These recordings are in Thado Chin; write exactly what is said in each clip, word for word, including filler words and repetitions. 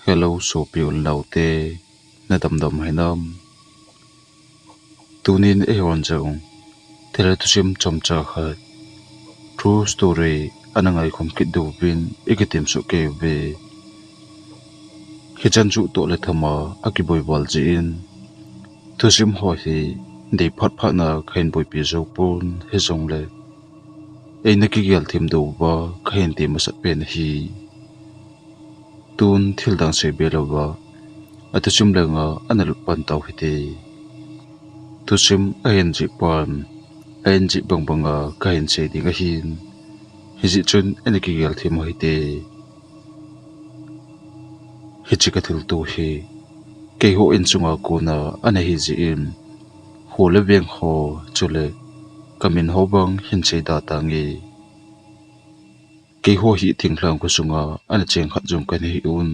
Hello, sopi u le naote, nadamdam hinam? Tunin eihon jong thilha thusim chomcha khat, true story, ana ngaikhom kit diuvin ikitem soh kei uve. Hichan chu toh le thama akiboi val jeh in, thusim ho hi dei phat phat na kahin boipi jou pon, hijongle eina kigel them diuva kahin ti masat pen ahi. Tun thildang seibe louva, athusim lenga ana lut pan tau hite. Thusim ahin jih pan, ahin jih bangbanga kahin sei ding ahin, hijeh chun eina kigel them u hite. Hiche kathilto hi, keiho insunga kona ana hi jeh in, kho le veng ho, chule kamin ho vang hin sei da tange. Keiho hi thinglhang kho sunga ana cheng khat jong kana hi un.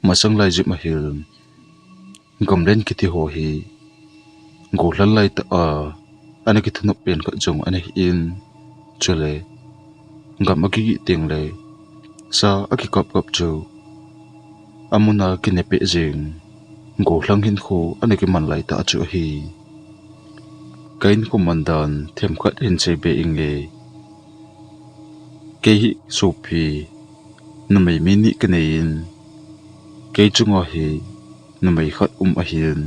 Masang lai jep ahile, gamlen kiti ho hi, gollhang laitah a ana kithanop pen khat jong ana hi in, chule gam akigih tengle, sa akikap kap chu, amuna kinepeh jeng, gollhang hinkho ana kiman laitah chu ahi. Ka hinkho man dan themkhat hin seibe inge. Kei hi sopi, numei mi ni kanei in, kei chunga hi numei khat um ahin,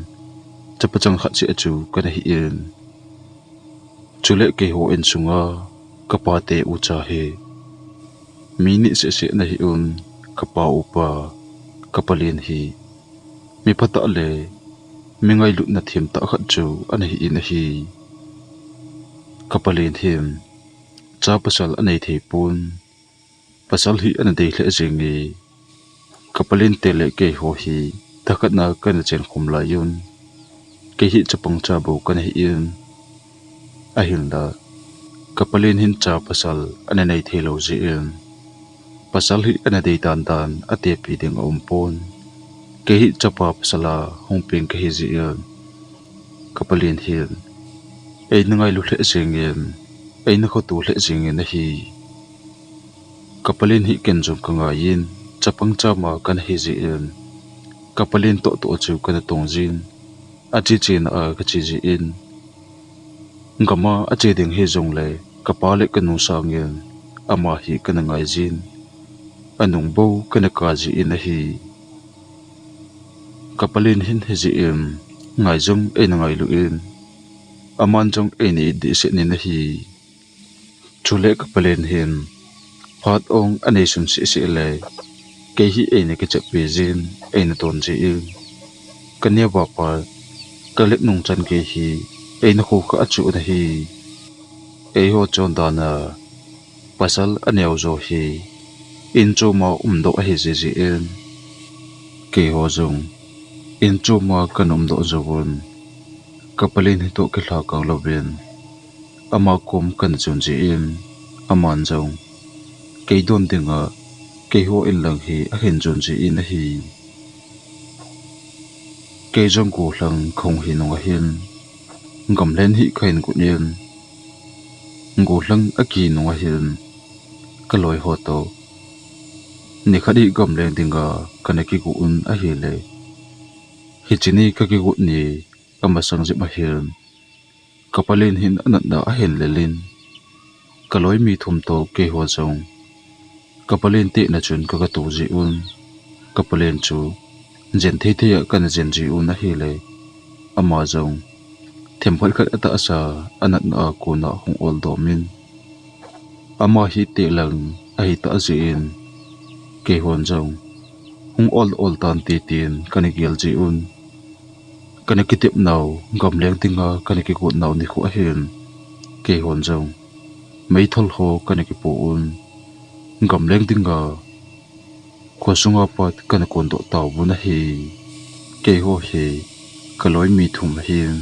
chapa chang khat seh chu kana hi in. Chule keiho insunga kapate ucha hi mi ni seh seh ana hi un, kapa upa, ka palen hi mi phatah le mi ngailutna themtah khat chu ana hi in ahi. Ka palen hin cha pasal anei thei pon, pasal hi ana dei lheh jenge. Ka palen te le keiho hi thakhat na kana chenkhom lai un, kei hi chapang cha bou kana hi in. Ahinla, ka palen hin cha pasal ana nei thei lou jeh in, pasal hi ana dei dan dan atepi ding aum pon. Kei hi chapa pasal a hung peng kahi jeh in, ka palen hin eina ngailu lheh jengin, eina khoto lheh jengin ahi. Ka palen hi ken jong kangai in, chapang chama kana hi jeh in, ka palen toh toh chu kana tong jin, ache chena a kache jeh in, gam a ache ding hijongle, kapa le kanu sangin ama hi kana ngai jin, anung bou kana kap jeh in ahi. Ka palen hin hijeh in, ngai jong eina ngailu in, aman jong eina it dehset in ahi. Chule ka palen hin phat ong anei sun seh seh le, kei hi eina kicheppi jin, eina ton jin, ka neo a pat ka let nung chan gei hi eina khokha a chu ana hi. Eiho chondan a pasal aneo jo hi in chom a umdoh ahi jeh jeh in, keiho jong in chom a kana umdoh jouvun, ka palen hitoh kilhakang louvin, ama kom kana chon jin, aman jong kei don dinga keiho in lang hi ahin jon jin ahi. Kei jong gollhang kahung hi nung ahin, gamlen hi kahin got in, gollhang akihi nung ahin, ka loi ho toh nikhat hi gamleng dinga kana kigo un ahile, hiche ni kakigot ni amasang jep ahin, ka palen hin anatna ahin lel in, ka loi mi thum toh keiho jong ka palen tehna chun ka, kato jeh un, ka palen chu jen thei thei a kana jen jeh un ahile, ama jong themkhat khat atahsa anatna a kona hung ol dom in, ama hi teh lang ahi tah jeh in, keihon jong hung ol ol tante tin kana gel jeh un, kana kitep nau gamleng dinga kana kigot nau nikho ahin, keihon jong meithal ho kana kipo un, gamleng dinga khosunga pat kana kondoh tauvun ahi. Keiho hi ka loi mi thum ahin,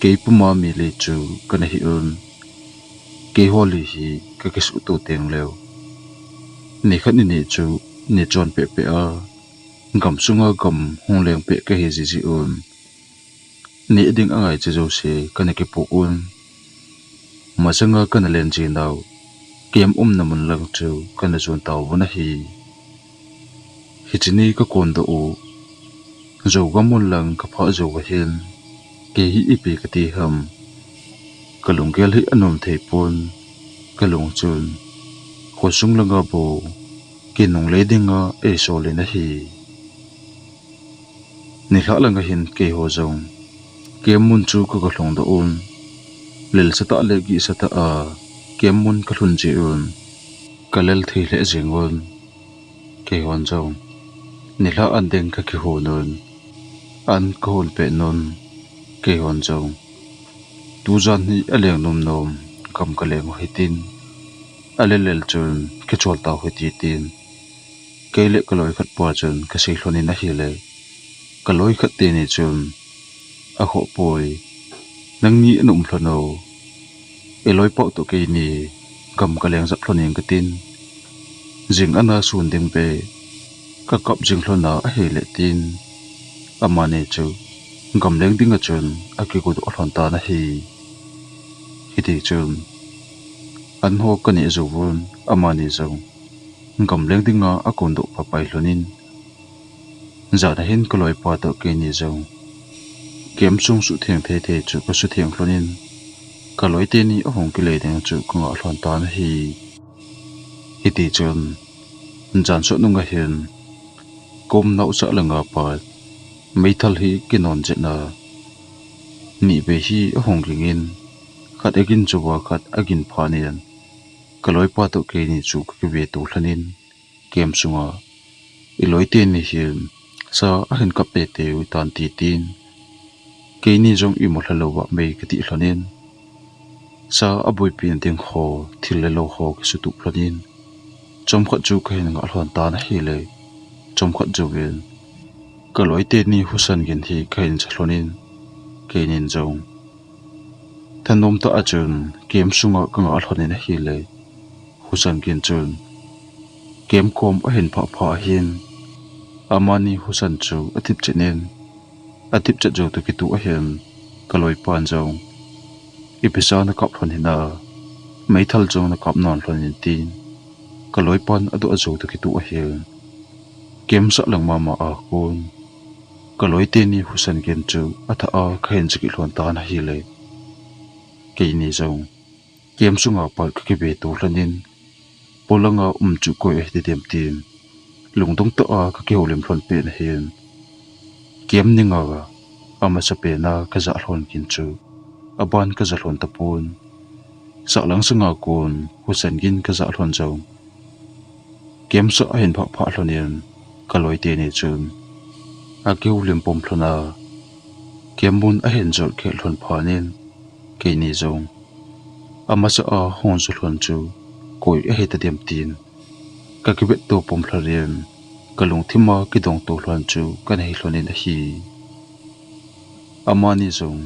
kei puma mi li chu kana hi un, keiho li hi kakisuhto tengleu, nikhat nini chu ni chon peh peh a, gamsunga gam hung leng peh kahi jiji un, neh ding angai che jouse kana kipoh un, masanga kana len ji nau, camp umna mun lang chu kana jon tauvun ahi. Hiche ni ka kondoh u, Zogam mun lang ka phah jou ahin, kei hi ipi kati ham. Ka lunggel hi anom thei pon, ka lung chun khosung langa bou kinungle dinga eisol in ahi. Nilhah langa hin keiho jong camp mun chu ka ga lhung doh un, lelsa tah le gihsa tah a camp mun ka lhun jeh un, ka lel thei lheh jeng un. Keihon jong nilhah an ding ka kihon un, an ka hon pet un, keihon jong tujan hi aleng nom nom gam ka leng u hitin, alel lel chun kichol tau hite tin, kei le ka loi khat pa chun ka sei lhon in ahile, ka loi khat teni chun, akhoh poi, nangni ana um lhon o, i loipa toh keini gam ka leng jap lhon inge katin, jing ana sun ding beh ka kap jing lhon a ahile tin, amani chu gam leng dinga chun akigo doh lhon tan ahi. Hiti chun an ho ka neh jou un, amani jong gam leng dinga akondoh paipai lhon in, jan ahin ka loipa toh keini jong camp sung sutheng thei thei chu ka sutheng lhon in, ka loi teni ahung kile ding chu ka ngah lhon tan ahi. Hiti chun jan sot nunga hin ka umnau sah langa pat meithal hi kinon jet na, nivei hi ahung ging in, khat agin jou a khat agin phat in, ka loipa toh keini chu ka kive to lhon in, camp sunga i loi teni hin sa ahin kap teitei u hitan tin, keini jong imu lha louva mei ka tih lhon in, sa aboipi na ding ho, thil le lou ho ka sutup lhon in, chomkhat chu ka hin ngah lhon tan ahile, chomkhat jouvin ka loi teni husa gin hi ka hin ja lhon in, keinin jong thanom tah a chun camp sunga ka ngah lhon in ahile, husa gin chun camp kom ahin phah phah ahin, amani husa chu athip chet in, athip chet jou toh kitoh ahin, ka loipan jong, ipi sa na kap lhon hinam, meithal jong na kap non lhon in tin, ka loipan adoh jou toh kitoh ahin, camp sah lang mama a kon ka loi teni husa gin chu athah a ka hin ja kit lhon tan ahile, keini jong camp sunga pat ka kive to lhon in, polanga um chu koi ahi tadem tin, lungdong tah a ka kihoulim lhon pen ahin, camp ni nga amasapen a ka ja lhon gin chu aban ka ja lhon tapon, sahlang sanga kon husa gin ka ja lhon jong camp sah ahin phah phah lhon in, ka loi teni chun akihoulim pum lhon a, camp mun ahin jot khel lhon phat in, keini jong amasa a hung ja lhon chu koi ahi tadem tin, ka kivet to pum lhon in, ka lungthim a kidong to lhon chu kana hi lhon in ahi. Amani jong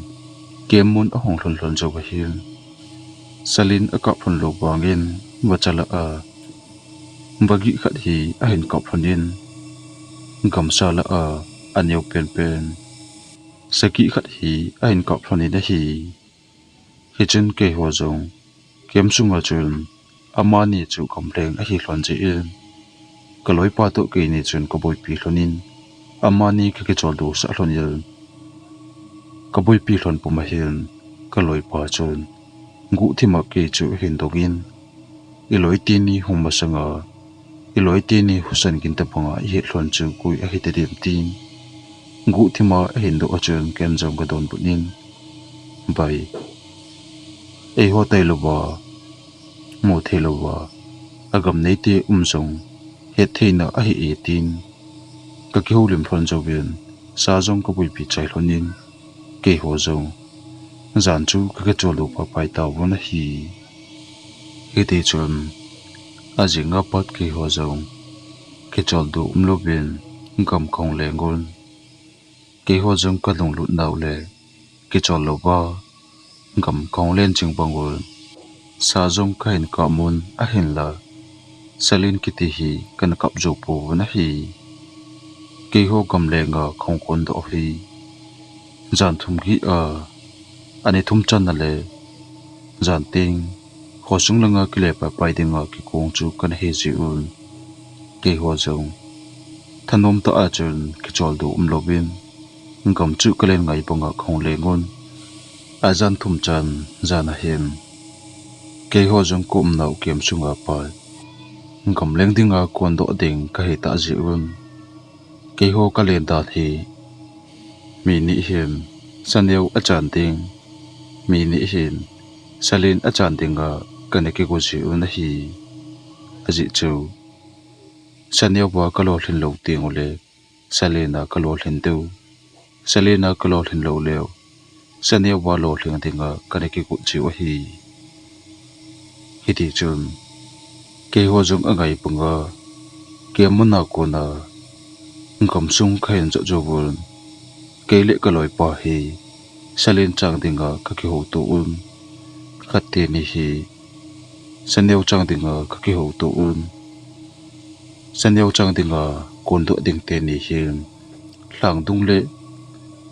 camp mun ahung lhun lhon jou ahin, salin akap lhon lou vangin, vacha lah a vagih khat hi ahin kap lhon in, gamsa lah a aneo penpen sagih khat hi ahin kap lhon in ahi. Hichun keiho jong camp sunga chun amani chu gamleng ahi lhon jeh in, ka loipa toh keini chun ka boipi lhon in, amani ka kicholdo sah lhon in, ka boipi lhon pum ahin, ka loipa chun guhthim a kei chu ahin dong in, i loi teni hung masanga i loi teni husa gin tabanga i het lhon chu koi ahi tadem tin, guhthim a ahin doh a chun ken jong ka donbut in, bai, eiho tailouva, mu theilouva, agam neite um jong hettheina ahi e tin, ka kihoulim lhon jouvin, sa jong ka boipi chai lhon in, keiho jong jan chu ka kicholdo paipai tauvin ahi. Hiti chun ajing a pat keiho jong kicholdo umlouvin gam kahung leng un. Keiho jong ka lunglut nau le kichol louva gam kahung len jing bang un, sa jong kahin kap un ahinla, salin kiti hi kana kap jou pouvin ahi. Keiho gamlenga kahung kondoh hi jan thum gih a, ani thum channa le jan teng khosung langa kile paipai dinga kikong chu kana hi jeh un, keiho jong Thanom tah a chun kicholdo umlouvin, gam chu kalen ngai banga kahung lengun. Ajan thum chan jan ahin, keiho jong kaumnau camp sunga pat gamleng dinga kondoh ding kahi tah jeh un, keiho kalen dan hi mi ni hin saneo achan ding, mi ni hin salen achan dinga kana kigo ji un ahi. Ajeh chu, saneo a kalolhin lou teng uleh salen a kalolhin diu, salen a kalolhin lou leh saneo a lolhing dinga kana kigo jiu ahi. Hiti chun, keiho jong angai banga camp muna kona gamsung kahin jot jou vun, kei le kaloipa hi salen chang dinga kakihouto un, khat teni hi saneo chang dinga kakihouto un. Saneo chang dinga kondoh ding teni hin lhangdung le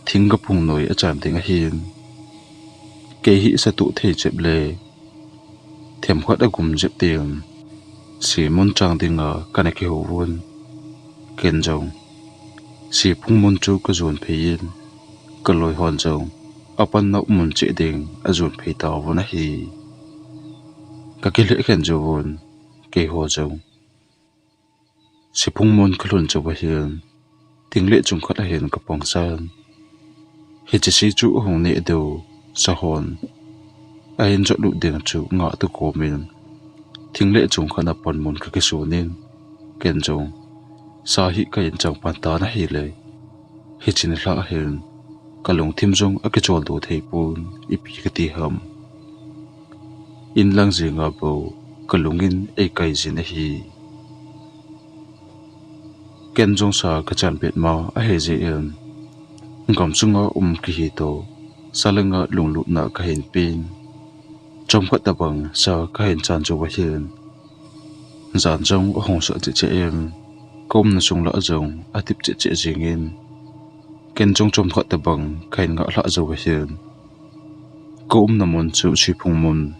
thingga phung noi achan ding ahin, kei hi satuh thei chep le themkhat agum jep teng, simun chang dinga kana kihouvun. Ken jong siphung mun chu kajon phei in, kaloihon jong apanna mun cheh ding ajon phei tauvun ahi. Kakilhekhen jouvun, keiho jong siphung mun kalhun jou ahin, thing le chung khat ahin kapangsan. Hiche si chu ahung neh diu sahon ahin jotlut ding chu ngah tukom in, thing le chung khat a panmun kakisunin, ken jong sa hi kahin chang pan tan ahile, hiche nilhah hin kalungthim jong akicholdo thei pon, ipi kati ham. Inlang jenga bou kalungin eikai jin ahi. Ken jong sa kachan petma ahijeh in, gamsunga um kihi toh, sa langa lunglutna kahin pen. Chomkhat tobang sa kahin chan jou ahin, jan jong ahung sah cheh cheh in, kaumna sung lah jong atip cheh cheh jengin, ken jong chomkhat tobang kahin ngah lhah jou ahin, kaumna mun chu siphung mun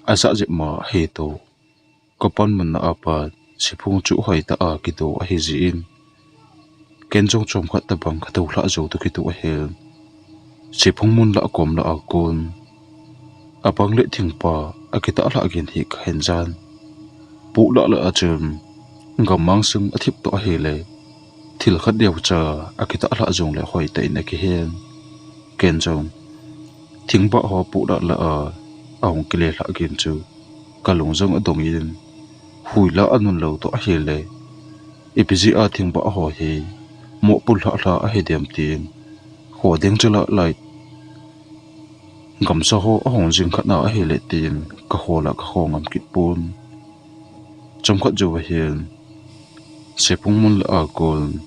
ajah jep ma ahi toh, kapanmun na apat siphung chu hoitah a kido ahijeh in, ken jong chomkhat tobang katou lhah jou toh kitoh ahin, siphung mun lah kom lah a kon apang le thingpa akitah lhah gin hi kahin jan. Poh lah lah a chun gammang sung athip toh ahile, thil khat neocha akitah lhah jongle hoitah in akihen. Ken jong thingbah ho poh lah lah a ahung kile lhah gin chu kalung jong adongin, huila anun lou toh ahile, ipi jeh a thingbah ho hi moh pul lhah lhah ahidem tin, kho ding chu lah lai gamsa ho ahung jing khat na ahile tin, kahol a kaho ngam kit pon. Chomkhat jou ahin, siphung mun lah a kon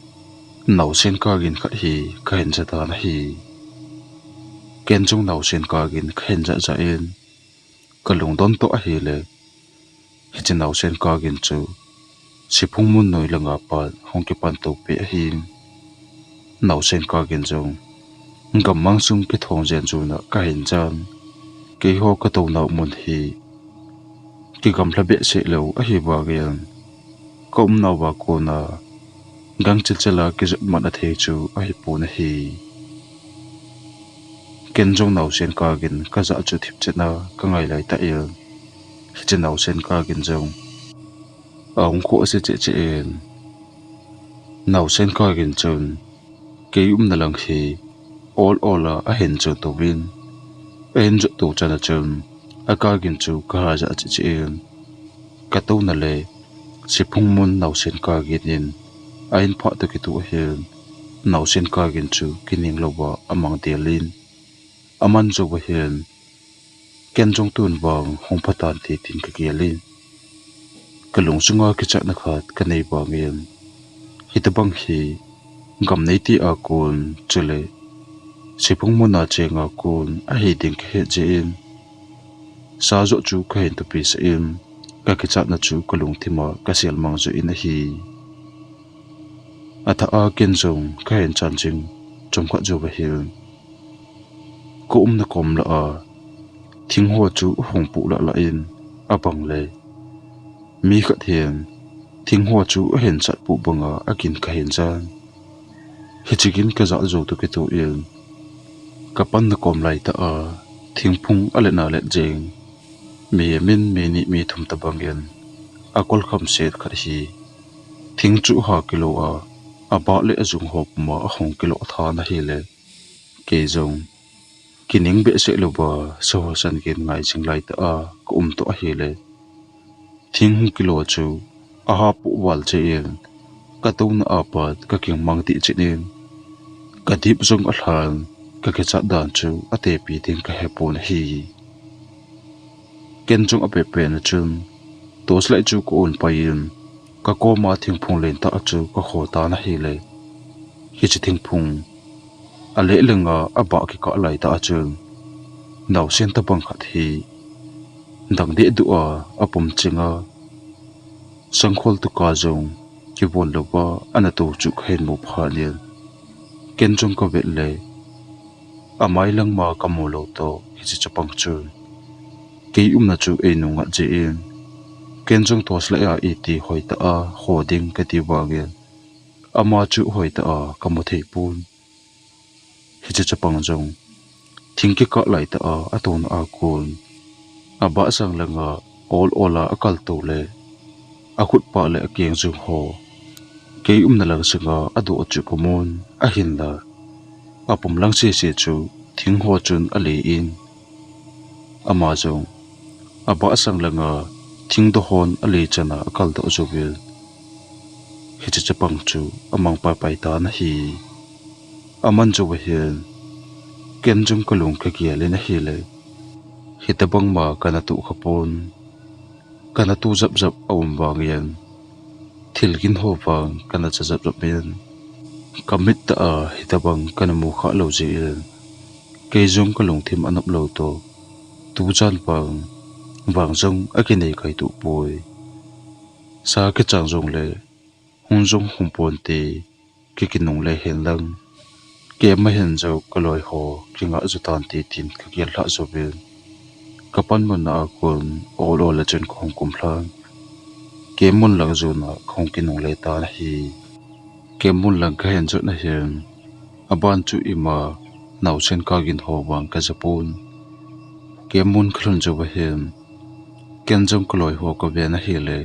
naosen kagin khat hi kahin ja tan ahi. Ken jong naosen kagin kahin jah jah in, kalungdon toh ahile, hiche naosen kagin chu siphung mun noi langa pat hung kipan to peh ahin, naosen kagin jong gammang sung kithong jen jun a kahin jan. Keiho katounau mun hi kigamla behseh lou ahivangin, kaumnauva kona gangchel chel a kijot man athei chu ahipon ahi. Ken jong naosen kagin kajah chu thipchet a kangai laitah in, hiche naosen kagin jong ahung khoh se cheh cheh in, naosen kagin chun kei umna lang hi ol ol a ahin jot touvin, ahin jot tou chan a chun akagin chu kaha jah cheh cheh in, katouna le siphung mun naosen kagin in ahin phah toh kitoh ahin, naosen kagin chu kining louva amang del in, aman jou ahin, ken jong tun vang hung pha tante tin kagel in, kalungsunga kichatna khat kanei vangin, hitobang hi gam neite a kon chule siphung muna chenga kon ahi ding kahet jeh in, sa joh chu kahin tupi sah in, kakichatna chu kalungthim a kasel mang joh in ahi. Athah a ken jong kahin chan jing chomkhat jou ahin, kaumna kom lah a thing ho chu ahung poh lah lah in, abang le mi khat hin thing ho chu ahin chat pu banga akin kahin jan. Hiche kin kajah jou toh kitoh in, kapanna kom laitah a, thingphung alet na let jeng, mihem in mi ni mi thum tobang in akol kham set khat hi, thing chu ha kilo a, abah le ajung ho puma ahung kilo tha na hile, kei jong kining behseh louva, sahosan kin ngai jing laitah a kaum toh ahile, thing hung kilo chu aha poh val cheh in, katouna apat kaking mang tih chet in, kadip jong alhan, kakichat dan chu atepi ding kahepon ahi. Ken jong apehpeh na chun, torchlight chu ka on pai in, kakoma thingphung lentah chu kakho tan ahile, hiche thingphung aleh lenga abah kikah laitah a chun, naosen tobang khat hi dang dehduh a apum chinga, sangkhol tuka jong kivon louva ana tou chu kahin mu phat in, ken jong kavet le, amai langma kamu lou toh hiche chapang chun kei umna chu einung ngat jeh in, ken jong torchlight a iti hoitah a ho ding kati vangin, ama chu hoitah a kamu thei pon. Hiche chapang jong thing kikah laitah a atouna a kon, abah sang langa ol ol a akaltou le, akhut pah le akeng jung ho kei umna lang sanga adoh chu kamun, ahinla apum lang sese chu thing ho chun ale in, ama jong abah sang langa thing doh hon ale chana akaldoh jouvin, hiche chapang chu amang paipai tan ahi. Aman jou ahin, ken jong kalung kagel in ahile, hitobang ma kana toh khapon, kana toh japjap aum vangin, thil gin ho vang kana cha japjap in, kamit tah a hitobang kana mu kha lou jeh in, kei jong kalungthim anop lou toh, tujan vang, vang jong akinei kaitoh poi. Sa kichang jongle, hung jong hung ponte, kikinungle hen lang, kem ahin jou kaloi ho kingah ju tante tin kagel lhah jouvin, kapan mun a kon ol ol a chun kahung kum lhan. Kem mun lang jona kahung kinungle tan ahi. Kem mun lang kahin jot na hin, aban chu ima naosen kagin ho vang kaja pon. Kem mun kalhun jou ahin, ken jong kaloi ho kaven ahile,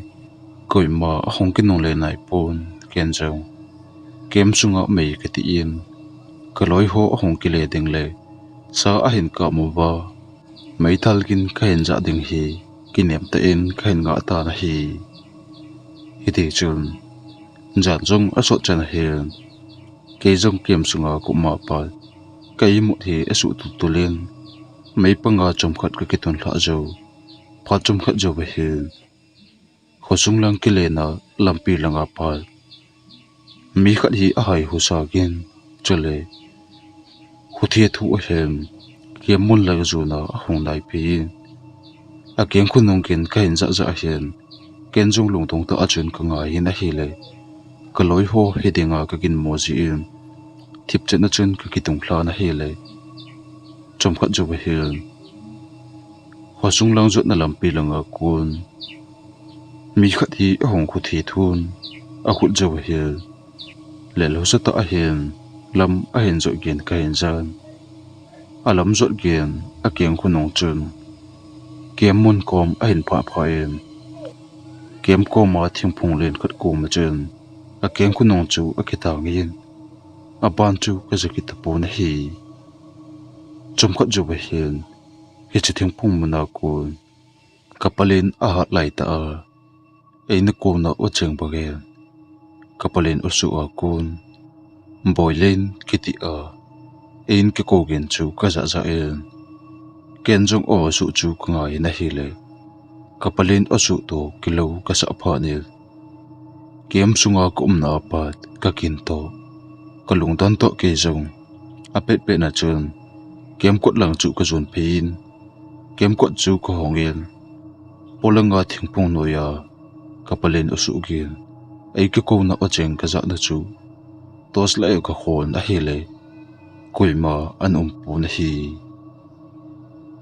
koima ahung kinungle naipon, ken jong kem sunga mei kati in, kaloi ho ahung kile ding le sa ahin kap uva, meithal gin kahin jah ding hi kinem tah in kahin ngah tan ahi. Hitichun, jan jong asot chan ahin, kei jong kem sunga kaum a pat, ka imut hi asuh tultul in, mei panga chomkhat kakitun lhah jou. Phat chomkhat jou ahin, khosung lang kilena lampi langa pat mi khat hi ahai husa gin, chule huthia thu ahin, kem mun lang jona ahung naipi in, akeng khonung gin kahin jah jah ahin, ken jong lungdong tah a chun kangai in ahile, kaloi ho hidinga kaginmo jeh in, thipchet na chun kakitung lhan ahile, chomkhat jou ahin, khosung lang jotna lampi langa kon mi khat hi ahung khuthethun, akhut jou ahin, lel hosatah ahin, lam ahin jot gin kahin jan. Alam jot gin, akeng khonung chun kem mun kom ahin phah phah in, kem koma thingphung len khat koma chun akeng khonung chu akitang in, aban chu kaja kit tapon ahi. Chomkhat jou ahin, hiche thingphung muna kon kapalen ahat laitah a, eina kona o cheng bangin, kapalen osuh a kon, Boilen kiti a, ein kikou gin chu kajah jah in, ken jong osuh chu kangai in ahile, kapalen osuh toh kilou kasah phat in, kem sunga kaumna apat kagin toh, kalungdon toh kei jong apetpet na chun, kemkot lang chu kajon phei in, kemkot chu kahong in, polanga thingphung noiya kapalen osuh gin, eikikouna o cheng kajahna chu, torchlight kakhon ahile, koima ana umpon ahi.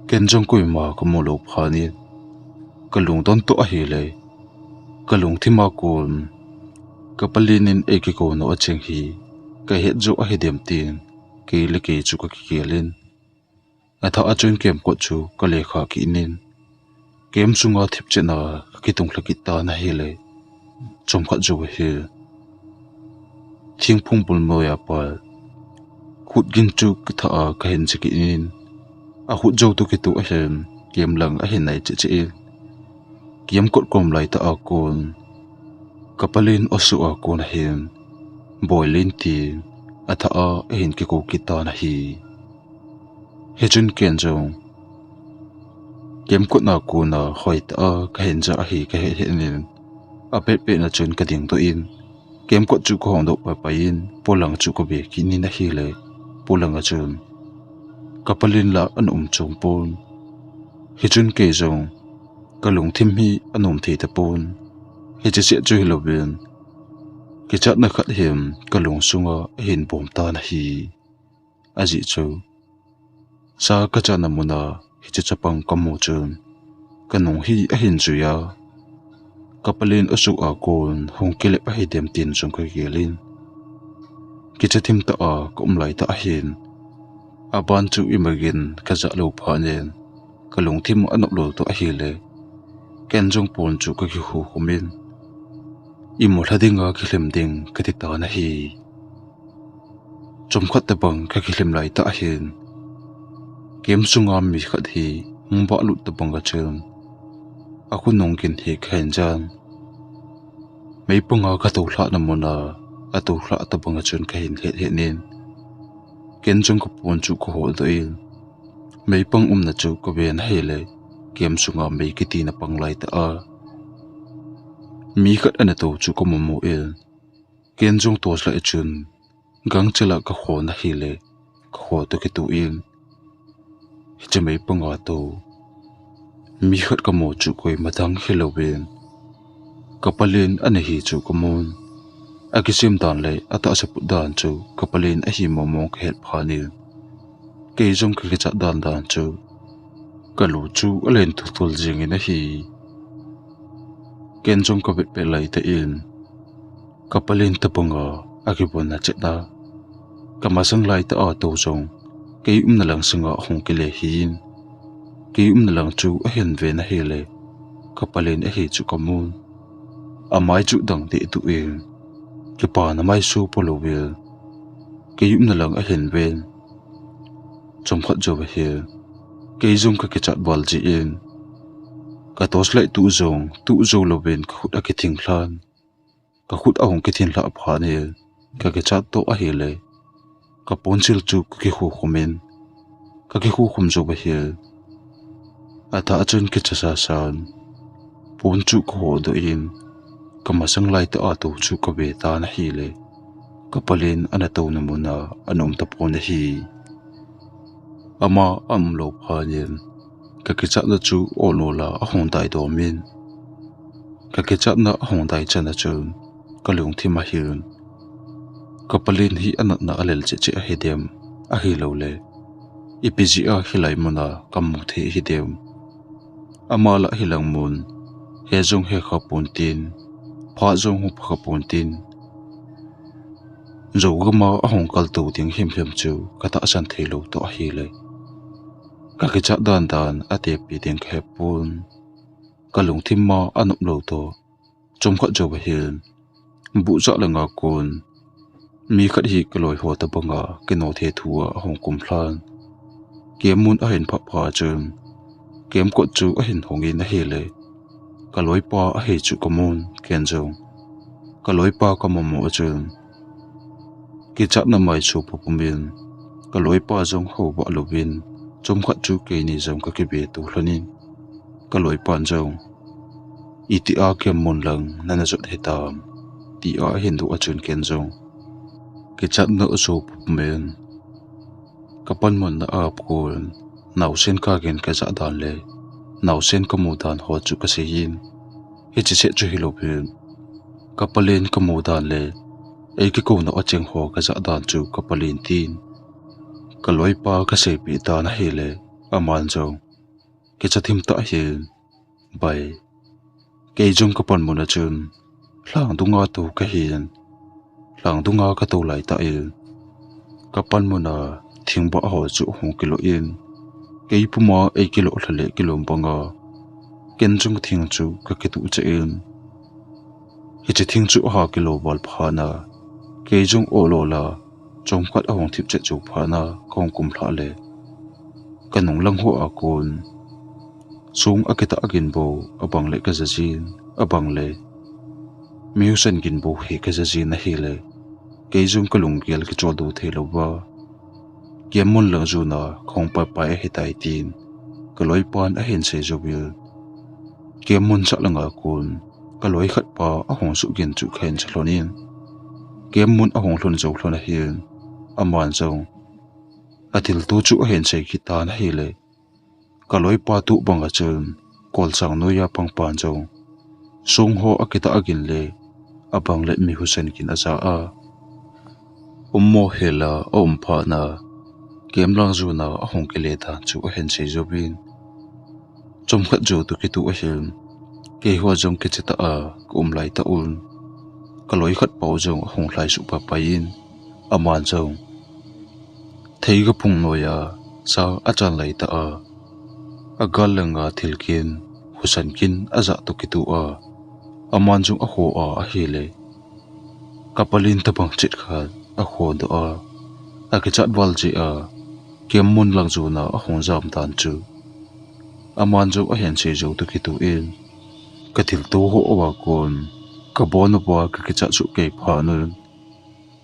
Ken jong koima kamu lou phat in, kalungdon toh ahile, Ka lungthim a kon, ka palen in ei kiko nau a cheng hi ka het jou ahi dem tin, kei le kei chu ka kikhel in. Athah a chun camp kot chu ka lekha kit in, camp sunga thipchet na ka kitung lha kit tan ahile, chomkhat jou ahi. Thingphung bul moi a pat khut gin chu ka thah a ka hin che kit in, a khut jou toh kitoh ahin, camp lang ahin nai cheh cheh in. Camp kot kom lai tah a kon, ka palen osuh a kon ahin, Boilin tin athah a ahin kiko kit tan ahi. Hichun ken jong camp kot na kon a hoi tah a ka hin ja ahi ka he he in, a pet pet na chun ka ding doh in, camp kot chu ka hong doh pai pai in, polang chu ka ve kit in ahile, polang a chun ka palen la ana um chom pon. Hichun kei jong ka lungthim hi anom thei tapon. Hiche seh chu hilouvin, kichatna khat hin ka lungsunga ahin bom tan ahi. Ajeh chu, sa ka chahna mun a hiche chapang ka mu chun, ka nung hi ahin jui a, ka palen osuh a kon hung kilep ahi dem tin jong ka gel in. Kicha thim tah a ka um lai tah ahin, aban chu imagin ka ja lou phat in, ka lungthim anop lou toh ahile, ken jong pon chu ka kikhu khum in, imu lha dinga kilhem ding ka ti tan ahi. Chomkhat tabang ka kilhem lai tah ahin, camp sunga mi khat hi hung vah lut tabang a chun, a khonung gin hi ka hin jan. Meipanga ka toulhah na mun a, a toulhah tabang a chun ka hin het het in, ken jong ka pon chu ka ho doh in, meipang umna chu ka ven ahile, camp sunga mei kiti na pang lai tah a, mi khat ana tou chu ka mu mu in, ken jong torch light chun gangchel a ka khon ahile, ka ho toh kitoh in, hiche meipanga tou mi khat ka mu chu koima dang hilouvin, ka palen ana hi chu ka mun. A kisem dan le a tahsa put dan chu ka palen ahi mong mong ka het phat in, kei jong ka kichat dan dan chu ka lu chu alen thul thul jing in ahi. Ken jong ka vet pet lai tah in, ka palen tabanga a kibon na chet na, ka masang lai tah a tou jong kei umna lang sanga hung kile hi in, kei umna lang chu ahin ven ahile, ka palen ahi chu ka mun. Amai chu dang deh tuh in, kipana mai su po louvin, kei umna lang ahin ven. Chomkhat jou ahi, kei jong ka kichat val jeh in, ka torch light tuh jong tuh jou louvin ka khut akithing lhan. Ka khut ahung kithing lhah phat in, ka kichat toh ahile, ka ponsil chu ka kikhu khum in, ka kikhu khum jou ahi. Athah a chun kicha sa san, pon chu ka ho doh in, ka masang lai tah a tou chu ka ve tan ahile, ka palen ana touna mun a ana um tapon ahi. Ama aum lou phat in, ka kichatna chu ol ol a ahung dai dom in, ka kichatna ahung dai chan a chun, ka lungthim a hin, ka palen hi anatna alel cheh cheh ahi dem, ahilouleh, ipi jeh a hilai mun a ka mu thei ahi dem. Ama lah hilang mun, he jong he kha pon tin, phat jong hung pha kha pon tin, Zogam a ahung kal tou ding himhim chu ka tahsan thei lou toh ahile, ka kichat dan dan atepi ding ka he pon. Ka lungthim ma anop lou toh, chomkhat jou ahin, buhcha langa kon, mi khat hi ka loi ho tabanga kino the thu a ahung kum lhan. Camp mun ahin phah phat chun, camp kot chu ahin hong in ahile, ka loipa ahi chu ka mun, ken jong ka loipa ka mu mu a chun, kichatna mai chu pupum in, ka loipa jong ho vah louvin, chomkhat chu keini jong ka kive tou lhon in, ka loipan jong, "Iti a camp mun lang nana jot hitam?" tia ahin doh a chun ken jong kichatna ajo pupum in, ka panmun na a kon, naosen kagin ka jah dan le naosen ka mu dan ho chu ka sei in, hiche seh chu hilouvin, ka palen ka mu dan le ei kikouna a cheng ho ka jah dan chu ka palen tin, ka loipa ka seipeh tan ahile, aman jong kicha thim tah in, "Bai, Kei jong ka panmun a chun lhang dunga tou kahin, lhang dunga ka tou laitah in, ka panmun a thingbah ho chu ahung kiloh in, kei puma ei kiloh lha le kilom banga ken jong thing chu ka kituh cheh in, hiche thing chu aha kilo val phat na, kei jong olo la, chomkhat ahung thip cheh chu phat na ka hung kumlhah le, ka nunglang ho a kon song akitah gin bou, abang le ka jajin, abang le mi husa gin bou hi ka jajin ahile, kei jong ka lunggel kichol doh thei louva, camp mun lang jona ka hung paipai ahitai tin ka loipan ahin sei jouvin, camp mun sah langa kon ka loi khat pa ahung suh gin chu ka hin sa lhon in, camp mun ahung lhun jou lhon ahin, aman jong athilto chu ahin sei kit tan ahile, ka loipa tuh banga chun kolsang noiya pang pan jong song ho akitah gin le, abang le mi husa gin aja a, ummo hela aum phat na, camp lang jona ahung kile tan chu ahin sei jouvin, chomkhat jou toh kituh ahin, keiho jong kicha tah a ka um laitah un, ka loi khat pau jong ahung lhai suh paipai in, aman jong theiga phung noiya sa achan laitah a, agal langa thil kin, husa kin ajah toh kituh a, aman jong akho a ahile, ka palen tabang chet khat akho doh a, akichat val jeh a, camp mun lang jona ahung jam tan chu, aman jong ahin sei jou toh kituh in, ka thilto ho a kon ka bon uva ka kichat suh kei phat un,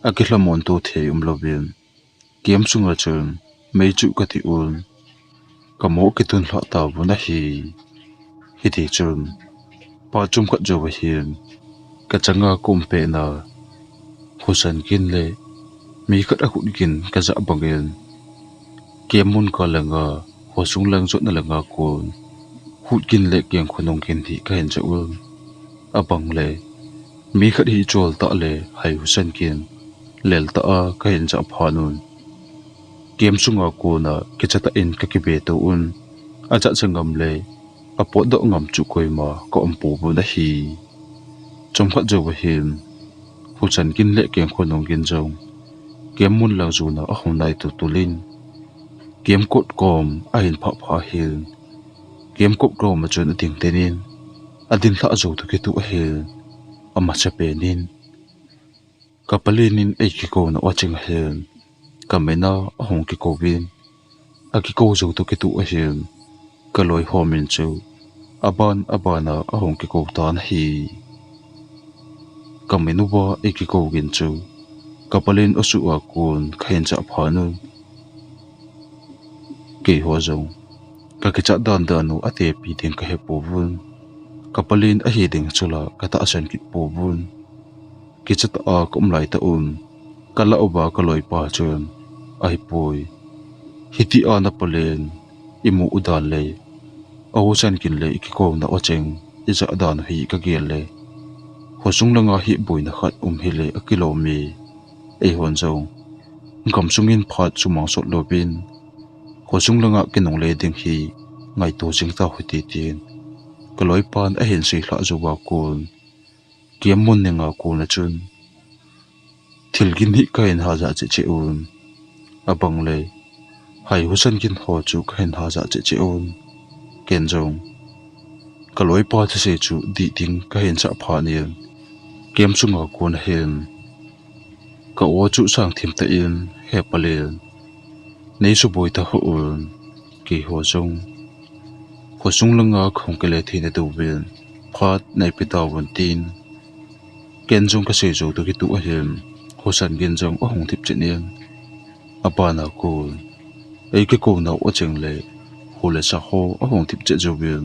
akilhamon to thei umlouvin, camp sunga chun mei chu ka ti un, ka mo kitun lhah tauvin ahi. Hiti chun phat chomkhat jou ahin, ka changa ka um pet na, husa gin le mi khat akhut gin ka jah bangin, camp mun kal langa, khosung lang jotna langa kon khut gin le kengkhonung gin hi ka hin jah un, abang le mi khat hi chol tah le hai husa gin lel tah a ka hin jah phat un, camp sunga kona kicha tah in ka kibe to un, ajat sa ngam le apotdoh ngam chu koima ka um pouvin ahi. Chomkhat jou ahin, husa gin le kengkhonung gin jong camp mun lang jona ahung nai tultul in, camp kot kom ahin phah phah ahin, camp kot kom a chun ading den in, adin lhah jou toh kituh ahin, amasapen in ka palen in ei kikouna aching ahin, ka min a ahung kikouvin, akikou jou toh kituh ahin, ka loi ho min chu aban aban a ahung kikou tan ahi. Ka min uva ei kikou gin chu ka palen asuh a kon ka hin jah phat un, keiho jong ka kichat dan dan u atepi ding ka he pouvin, ka palen ahi ding chu la ka tahsan kit pouvin, kicha tah a ka um laitah un, ka lah uva ka loipa chun, ahipoi, hiti a na palen imu u dan le, ahusa gin le ikikouna aching ijah dan u hi ka gel le, khosung langa hi boina khat um hile akilom e, eihon jong gamsung in phat sumang sot louvin, khosung langa kinungle ding hi ngaito jing tau hite tin ka loipan ahin sei lhah jouva kon, camp mun ninga kona chun thil gin hi ka hin hajah cheh cheh un, abang le hai husa gin ho chu ka hin hajah cheh cheh un, ken jong ka loipa thusei chu dih ding ka hin sah phat in, camp sunga kon ahin ka o chu sang thim tah in, he palen, nei suboi tah hih un, keiho jong khosung langa ka hung kile theina diuvin phat nei pe tauvin tin, ken jong ka sei jou toh kituh ahin, husa gin jong ahung thip chet in, aban a kon ei kikounau aching le, kho le sa ho ahung thip chet jouvin,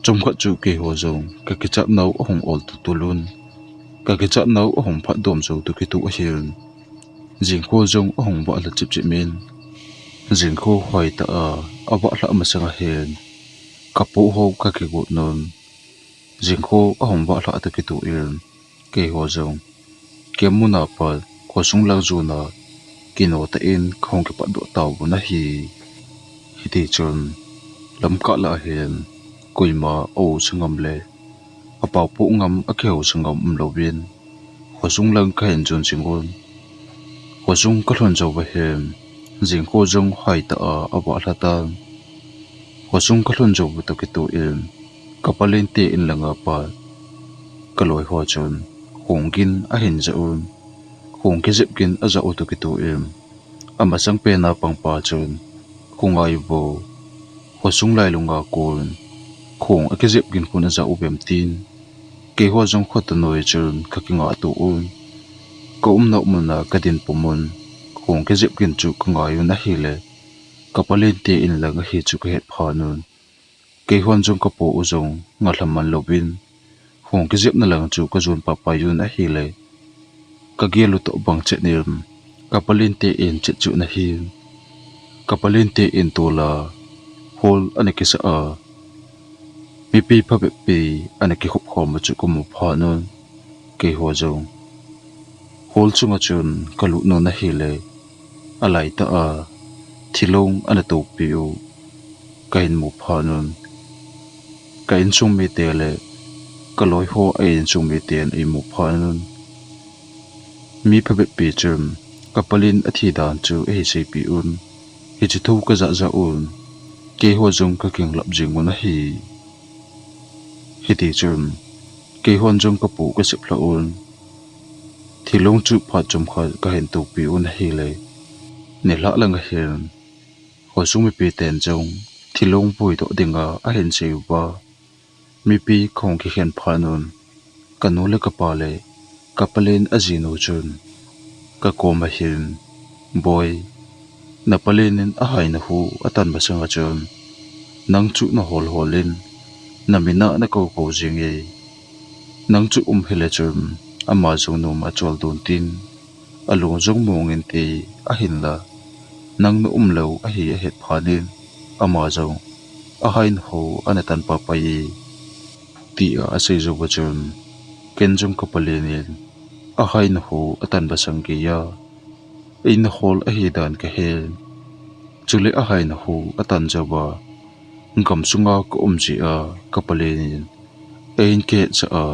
chomkhat chu keiho jong ka kichatnau ahung ol tultul un, ka kichatnau ahung phatdom jou toh kituh ahin, jingkho jong ahung vah lha chip chip in, jingkho hoitah a avah lhah masang ahin, ka poh ho ka kigot un, jingkho ahung vah lhah toh kituh in, keiho jong camp muna pat khosung lang jona kino tah in ka hung kipatdoh tauvin ahi. Hiti chun lamkah lah a hin koima aum sangam le Apao poh ngam, akihou sa ngam umlouvin, khosung lang kahin jon jing un. Khosung kalhun jou uva hin, jingkah jong hoitah a avah lha tan. Khosung kalhun jou uva toh kitoh in, kapalen te in langa pat kaloi ho chun khong gin ahin jah un. Khong kijep gin ajah u toh kitoh in, amasang pen a pangpa chun, khongai vo, khosung lailunga kon khong akijep gin khun ajah uvem tin, keiho jong khoto noi chun kakingah to un. Kaumna mun a kadin pum un, khong kijep gin chu kangai un ahile, kapalen te in lang ahi chu kahet phat un. Keihon jong kapo u jong ngahlha man louvin, khong kijepna lang chu kajon pahpai un ahile, kagel u toh bang chet in, kapalen te in chet chu ana hin, kapalen te in tol a hall ana kisah a, mipi phabep pi ana kikhop khom u chu kamu phat un, keiho jong hall chunga chun kalut un ahile, alaitah a thilong ana topi u kahin mu phat un, ka insung mite le kaloi ho a insung miten eimu phat un, mi phabep pi chun kapalen athi dan chu eiseipeh un. Hiche thu kajah jah un, keiho jong kakinglap jing un ahi. Hitichun keihon jong kapo kasep lha un, thilong chu phat chomkhat kahin topi un ahile, nilhah lang ahin, khosung mipiten jong thilong vuidoh dinga ahin sei uva, mipi kahung kikhen phat un, kanu le kapa le kapalen ajinu chun kakom ahin, Boi, napalen in ahaina ho atan masanga chun, nang chu nahol hol in, namin a nakou kou jing e. Nang chu um hile chun, ama jong nom a chol don tin, alung jong mong inte, ahinla, nang naum lou ahi ahet phat in, ama jong ahaina ho ana tan pahpai e, tia asei jou uva chun, ken jong kapalen in ahaina ho atan masang geiya eina hol ahi dan kahen. Chule ahaina ho atan jou uva, gamsunga kaum jeh a kapalen in eihin kihetsah a,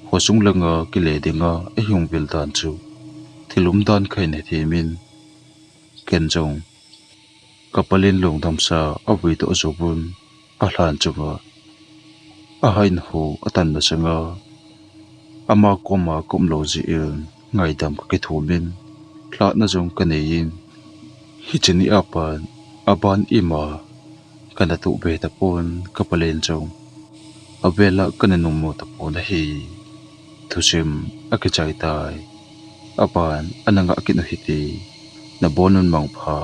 khosung langa kile dinga eihung vil dan chu thil umdan kahin hethem in, ken jong kapalen lungdamsa avuidoh jouvun, alhan chunga ahaina ho atan masanga ama koma kaum lou jeh in ngaidam kakithum in, lhahna jong kanei in, hiche ni a pat aban ima kana toh be tapon, kapalen jong avela kana nungmu tapon ahi. Thusim akichai tai. Aban ana ngah kit u hite. Nabon un mangpha.